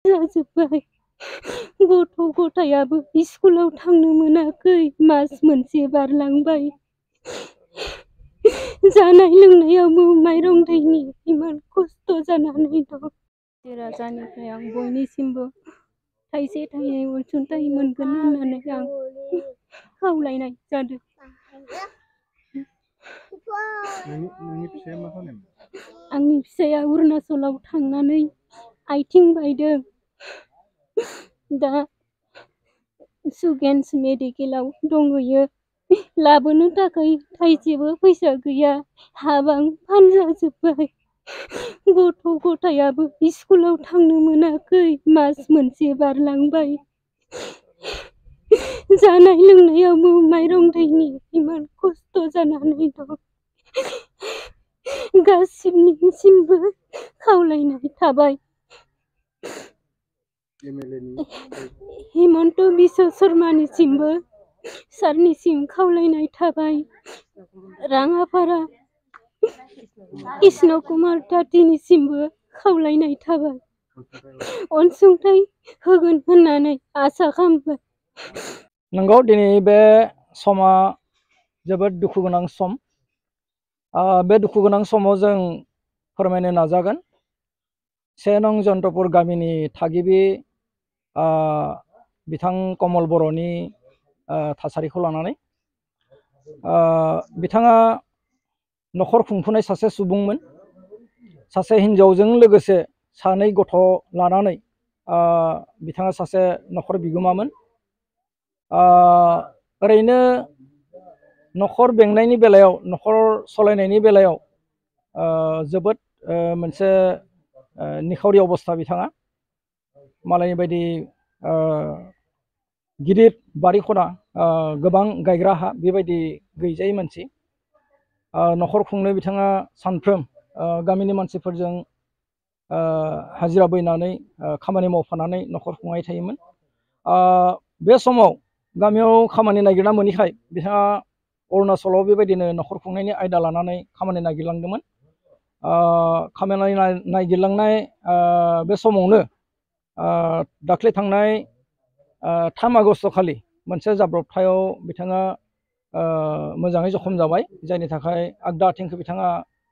जाजोब्बाय। गथ' गथायाबो स्कुलाव थांनो मोनाखै, मास मोनसे बारलांबाय। जानाय लोंनायावबो माइरं दैनि इमान खस्थ' जानानै दं। राजानिफ्राय आं बयनिसिमबो थाइसे थाइनै अनसुंथाइ मोनगोन होननानै आं खावलायनाय जादों। आंनि फिसाया अरुणाचलाव थांनानै आथिं बायदों। दा सुगेन्स मेडिकेलाव दंहैयो। लाबोनो थाखाय थाइसेबो फैसा गैया। हा बां फानजाजोब्बाय। गथ' गथायाबो स्कुलाव थांनो मोनाखै, मास मोनसे बारलांबाय। जानाय लोंनायावबो माइरं दैनि इमान खस्थ' जानानै दं। गासिबनिसिमबो खावलायनाय थाबाय। हिमन्त बिश्व शर्मानिसिमबो सारनिसिम खावलायनाय थाबाय। राङापारा कृष्ण कुमार तातीनिसिमबो खावलायनाय थाबाय। अनसुंथाइ होगोन होननानै आसा खालामबाय। नंगौ, दिनै बे समा जोबोद दुखु गोनां सम। बे दुखु गोनां समाव जों फोरमायनो नाजागोन। 1 नं जन्त्रपुर गामिनि थागिबि बिथां कमल बर'नि थासारिखौ लानानै। बिथाङा न'खर खुंफुनाय सासे सुबुंमोन। सासे हिन्जावजों लोगोसे 2 गथ' लानानै बिथाङा सासे न'खर बिगोमामोन। ओरैनो न'खर बेंनायनि बेलायाव, न'खर सालायनायनि बेलायाव जोबोद मोनसे निखावरि अबस्था। बिथाङा मालायनि बायदि गिदिर बारि खना, गोबां गायग्रा हा बेबायदि गैजायै मानसि। न'खर खुंनो बिथाङा सानफ्रोम गामिनि मानसिफोरजों हाजिरा बैनानै खामानि मावफानानै न'खर खुंबाय थायोमोन। बे समाव गामियाव खामानि नागिरना मोनैखाय बिथाङा अरुणाचलाव बेबायदिनो न'खर खुंनायनि आयदा लानानै खामानि नागिरलांदोंमोन। खामानि नागिरलांनाय बे समावनो दाख्लै थांनाय 3 आगस्ट खालि मोनसे जाब्रबथायाव बिथाङा मोजाङै जखम जाबाय, जायनि थाखाय आगदा आथिंखौ बिथाङा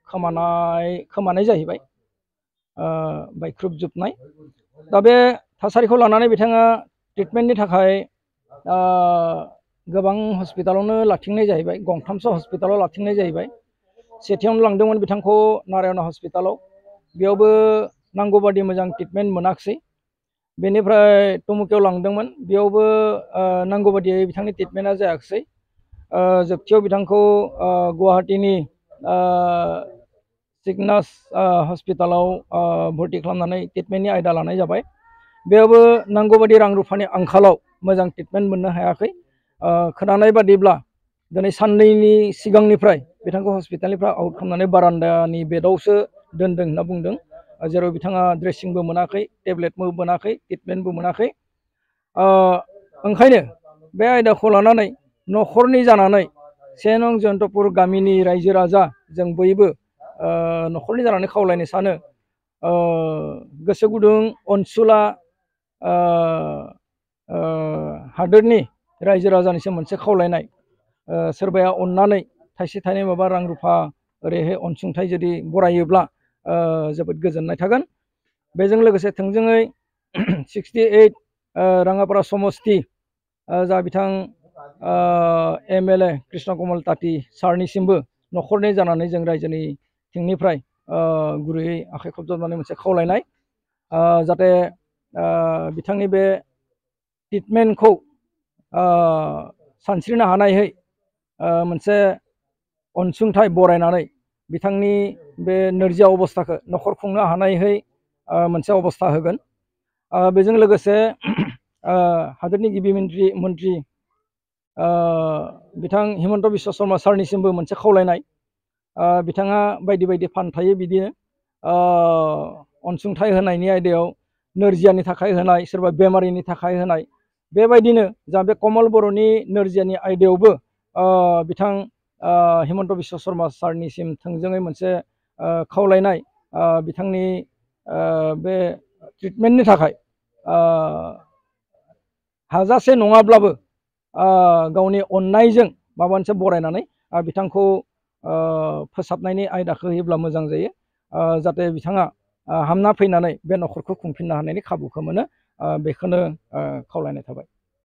खोमानाय जाहैबाय, बायख्रुबजोबनाय। दा बे थासारिखौ लानानै बिथाङा ट्रिटमेन्टनि थाखाय गोबां हस्पिटालावनो लाथिंनाय जाहैबाय। गंथामसो हस्पिटालाव लाथिंनाय जाहैबाय। सेथियावनो लांदोंमोन बिथांखौ नारायना हस्पिटालाव। बेयावबो नांगौ बादि मोजां ट्रिटमेन्ट मोनाखिसै। बेनिफ्राय टमुकियाव लांदोंमोन, बेयावबो नांगौ बादियै बिथांनि ट्रिटमेन्टआ जायाखिसै। जोबथियाव बिथांखौ गुवाहाटीनि सिगनास हस्पिटालाव भर्ति खालामनानै ट्रिटमेन्टनि आयदा लानाय जाबाय। बेयावबो नांगौ बादि रां रुफानि आंखालाव मोजां ट्रिटमेन्ट मोननो हायाखै। खोनानाय बादिब्ला दिनै साननैनि सिगांनिफ्राय बिथांखौ हस्पिटालनिफ्राय आउट खालामनानै बारान्दानि बेडआवसो दोनदों होनना बुंदों, जेराव बिथाङा ड्रेसिंबो मोनाखै, टेब्लेटबो मोनाखै, ट्रिटमेन्टबो मोनाखै। ओंखायनो बे आयदाखौ लानानै न'खरनि जानानै 1 नं जन्त्रपुर गामिनि रायजो राजा जों बयबो न'खरनि जानानै खावलायनो सानो, गोसो गुदुं अनसुला हादोरनि रायजो राजानिसिम मोनसे खावलायनाय, सोरबाया अननानै थाइसे थाइनै माबा रां रुफा ओरैहाय अनसुंथाइ जुदि बरायोब्ला जोबोद गोजोननाय थागोन। बेजों लोगोसे थोंजोङै 68 राङापारा समस्ति जा बिथां MLA कृष्ण कमल ताती सारनिसिमबो न'खरनि जानानै जों रायजोनि थिंनिफ्राय गुरैयै आखाइ खबजाबनानै मोनसे खावलायनाय, जाहाथे बिथांनि बे ट्रिटमेन्टखौ सानस्रिनो हानायहै मोनसे अनसुंथाइ बरायनानै बिथांनि बे नोरजिया अबस्थाखौ न'खर खुंनो हानायहै मोनसे अबस्था होगोन। बेजों लोगोसे हादोरनि गिबि मन्त्रि बिथां हिमन्त बिश्व शर्मा सारनिसिमबो मोनसे खावलायनाय, बिथाङा बायदि बायदि फान्ड थायो, बिदिनो अनसुंथाइ होनायनि आयदायाव नोरजियानि थाखाय होनाय, सोरबा बेमारिनि थाखाय होनाय, बेबायदिनो जा बे कमल बर'नि नोरजियानि आयदायावबो बिथां हिमन्त बिश्व शर्मा सारनिसिम थोंजोङै मोनसे खावलायनाय, बिथांनि बे ट्रिटमेन्टनि थाखाय हाजासे नङाब्लाबो गावनि अननायजों माबा मोनसे बरायनानै बिथांखौ फोसाबनायनि आयदाखौ होयोब्ला मोजां जायो जाहाथे बिथाङा हामना फैनानै बे न'खरखौ खुंफिननो हानायनि खाबुखौ मोनो बेखौनो खावलायनाय थाबाय।